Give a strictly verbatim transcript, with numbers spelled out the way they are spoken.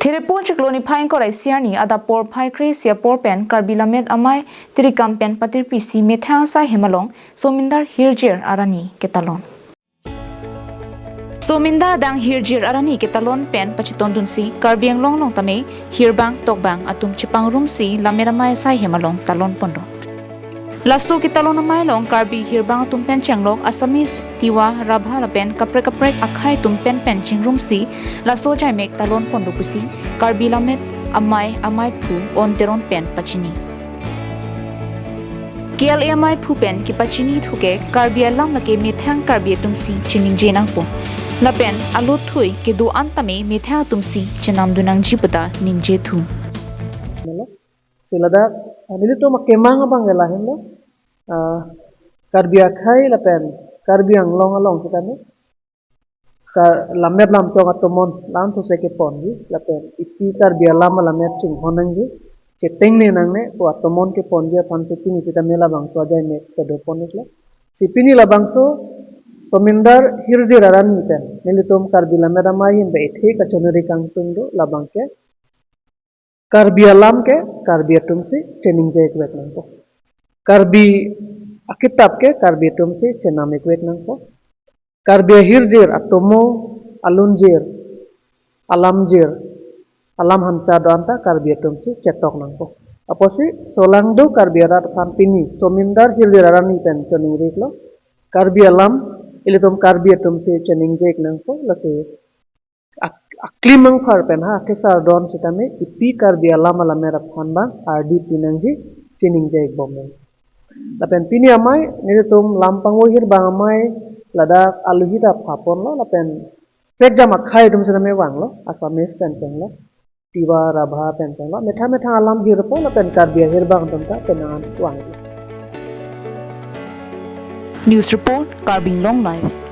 Hiripo chiklo niphai ingkoi ra isi arni adap porphai kre-isi apor pen Karbi Lammet Amei tirikam pen patirpi si methang asai hem along Somindar Hirjir Arani ketalon. Somindar adang Hirjir Arani ketalon pen pachetondunsi Karbi Anglong along tame hirbang tokbang atum chepangrumsi Lammet Amei asai hem along talon pondo. Laso ketalon amei along Karbi hirbang atum pen chenglok Assamese, Tiwa, Rabha lapen kaprek kaprek akhei atum pen pen chingrumsi laso ajaimek talon pondo pusi Karbi Lammet Amei ameiphu On Teron pen pachini. K L A ameiphu pen kepachini thuke Karbi alam lake methang Karbi atumsi chiningje nangpo. Lapen alothui kedo-an tame methang atumsi chenamdun nangji puta ningje thu. Sila dak, ah, nelitum akemang abang ke lahenlo, ah, Karbi akhei lapen Karbi Anglong along sitame ka Lammet Lamchong atomon la-an those keponji lapen ipi Karbi alam alammet chinghon nangji, chetengne nangne pu atomon keponji aphansi pini sitame labangso ajaimek kedo pon-iklo. Si pini labangso Somindar Hirjir Arani pen nelitum Karbi Lammet Amei ahin pen ethe kachoneri kangtung do, labang ke Karbi alam ke Karbi atumsi cheningje-ik vek nangpo. Karbi akitap ke Karbi atumsi chenam-ik vek nangpo. Karbi ahirjir, atomo, alunjir, alamjir, alam hancha do-an ta Karbi atumsi chetok nangpo. Apotsi solangdo Karbi arat aphan pini Somindar Hirjir Arani pen choningri-iklo. Karbi alam, ilitum Karbi atumsi cheningje-ik nangpo, lasi ak-, aklim angphar pen ha kesar don sitame ipi Karbi alam alammet aphan abang ardi pi nangji, cheningje-ik bom nang. Lapen pini amei nelitum lam pangvoihir abang amei ladak aluhi ta phaponlo lapen prekjam akhei atum sitame vanglo, Assamese pen penlo, Tiwa, Rabha pen penlo, methang methang alam hirpo lapen Karbi ahirbang atum ta penang vanglo. News report, Karbi Anglong Live.